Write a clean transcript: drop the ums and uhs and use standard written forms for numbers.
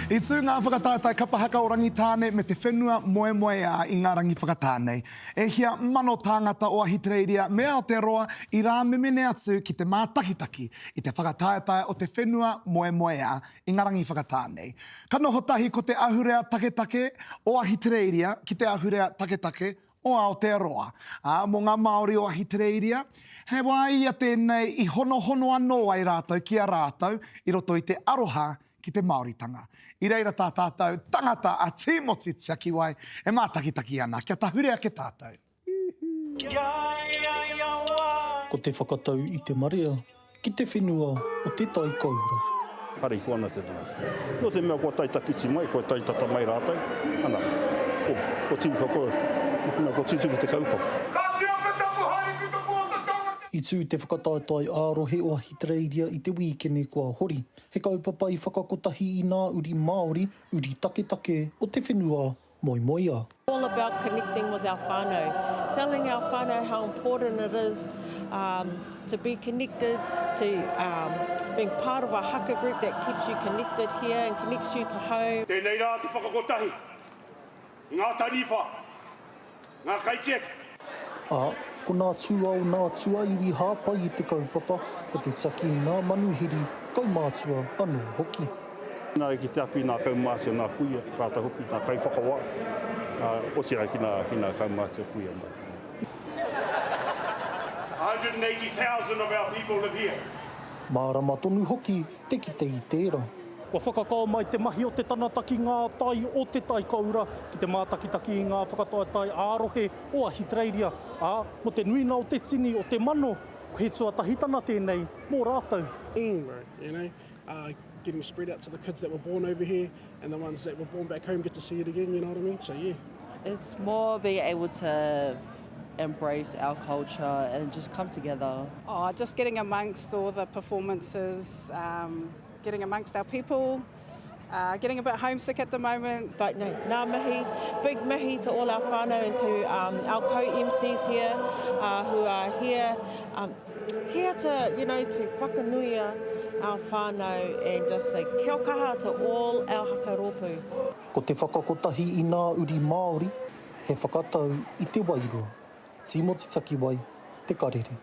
I tū ngā whakataetae kapa haka o Rangitāne me te whenua moemoeā i ngā rangi whakatā nei. E hia mano tāngata o Ahitereiria me Aotearoa i rāmemene atu ki te mātakitaki i te whakataetae o te whenua moemoeā i ngā rangi whakatā nei. Ka noho tahi ko te ahurea taketake o Ahitereiria ki te ahurea taketake o Aotearoa, ā, mō ngā Māori o Ahitereiria, he wā ia tēnei i honohono anō ai rātou ki a rātou i roto i te aroha ki te Māoritanga. I reira tā tātou tangata a Tīmoti Tiakiwai e mātakitaki ana, kia tahure ake tātou. Ko te whakatau i te marea Ki te whenua o te tai koura. Harikoa ana te tangata. Nō te mea kua tae tawhiti mai, kua tae tata mai rātou, ana, ko, ko tū, ko, ko, ko tūtuki te kaupapa. Ka tia te tapu haere ki te pō te tangata. I tū te whakataetae ā-rohe o Ahitereiria i te wīkene kua hori. He kaupapa i whakakotahi i nā uri Māori, uri taketake o te whenua moemoeā. All about connecting with our whānau, telling our whānau how important it is um, to be connected, to um, being part of a haka group that keeps you connected here and connects you to home. Tēnei rā te whakakotahi i ngā taniwha, ngā kaitiaki. Ā, ko nā tūao nā tuaiwi hāpai i te kaupapa, ko te tiaki i nā manuhiri, kaumātua anō hoki. Nā ki te awhi nā kaumātua nā kuia, rātou hoki nā kaiwhakawā, ā, otirā ki nā, ki nā kaumātua kuia mai. 180,000 of our people live here. Mārama tonu hoki te kite i tērā. Kua whakakao mai te mahi o te tanata ki ngā tai o Te Tai Koura ki te mātakitaki i ngā whakataetae ā-rohe o Ahitereiria, ā, mō te nuinga o te tini o te mano, he tuatahitana tēnei mō rātou. Bro, you know, uh, getting spread out to the kids that were born over here and the ones that were born back home get to see it again, you know what I mean? So yeah. It's more being able to embrace our culture and just come together. Oh, just getting amongst all the performances, um, getting amongst our people, uh, getting a bit homesick at the moment. But no, ngā mihi, big mihi to all our whānau and to um, our co-MCs here uh, who are here, um, here to, you know, to whakanuia our whānau and just say kia kaha to all our haka rōpū. Ko te whakakotahi i nā uri Māori, he whakatau i te wairua. Tīmoti Takiwai, Te Karere.